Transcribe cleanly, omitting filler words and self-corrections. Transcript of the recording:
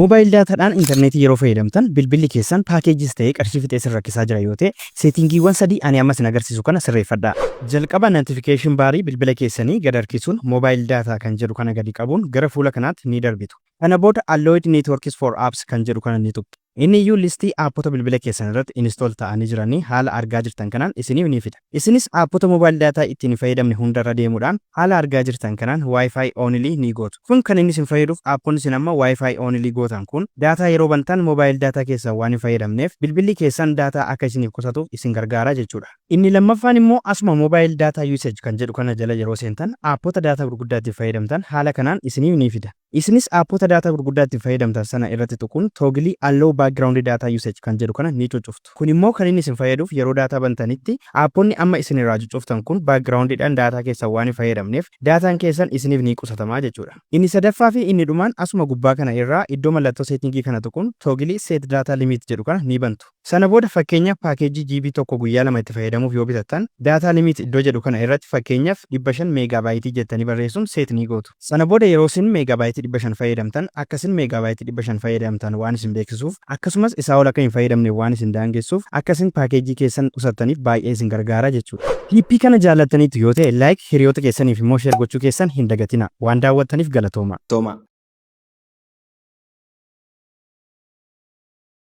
Mobile datadhaan intarneetii yeroo fayyadamtan bilbilli keessan paakeejis ta'ee qarshii fixee isin rakkisaa jira yoo ta'e, settingiiwwan sadii ani amma isin agarsiisu kana sirreeffadhaa. Jalqaba notification barii bilbila keessanii gad harkisuun mobile data kan jedhu kana gadi qabuun gara fuula kanaatti ni darbitu. Kana booda Allowed Networks for Apps kan jedhu kana ni tuqxu. Inni iyyuu listii aappota bilbila keessan irratti install ta'anii jiranii haala argaa jirtan kanaan isiniif ni fida. Isinis aappota mobile data ittiin hin fayyadamne hundarra deemuudhaan haala argaa jirtan kanaan Wi-Fi only ni gootu. Kun kan inni isin fayyaduuf, aapponni isin amma Wi-Fi only gootan kun daataa yeroo bantan mobile data keessan waan hin fayyadamneef bilbilli keessan daataa akka isiniif qusatuuf isin gargaara jechuudha. Inni lammaffaan immoo asuma mobile data usage kan jedhu kana jala yeroo seentan aappota daataa gurguddaa ittiin fayyadamtan haala kanaan isiniif ni fida. Isinis aappota daataa gurguddaa ittiin fayyadamtan sana irratti tuquun toggle allow background data usage kan jedhu kana ni cuccuftu. Kun immoo kan inni isin fayyaduuf, yeroo daataa bantanitti aapponni amma isin irraa cuccuftan kun backgroundidhaan daataa keessan waan hin fayyadamneef daataan keessan isiniif ni qusatamaa jechuudha. Inni sadaffaa fi inni dhumaan asuma gubbaa kana irraa iddoo mallattoo settingii kana tuquun toggle set data limit jedhu kana ni bantu. Sana booda fakkeenyaaf paakeejii GB 1 guyyaa 2 itti fayyadamuuf yoo bitattan, data limit iddoo jedhu kana irratti fakkeenyaaf 500 megabyte jettanii barreessuun set ni gootu. Sana booda yeroo isin megabyte 500 fayyadamtan akkasin megabyte 500 fayyadamtan waan isin beeksisuuf, akkasumas isaa ol akka hin fayyadamne waan isin daangessuuf, akkasin paakeejii keessan qusattaniif baay'ee isin gargaara jechuudha. Tippii kana jaallattaniitu yoo ta'e like, hiriyoota keessaniif immoo share gochuu keessan hin dagatina. Waan daawwattaniif galatooma. Tooma.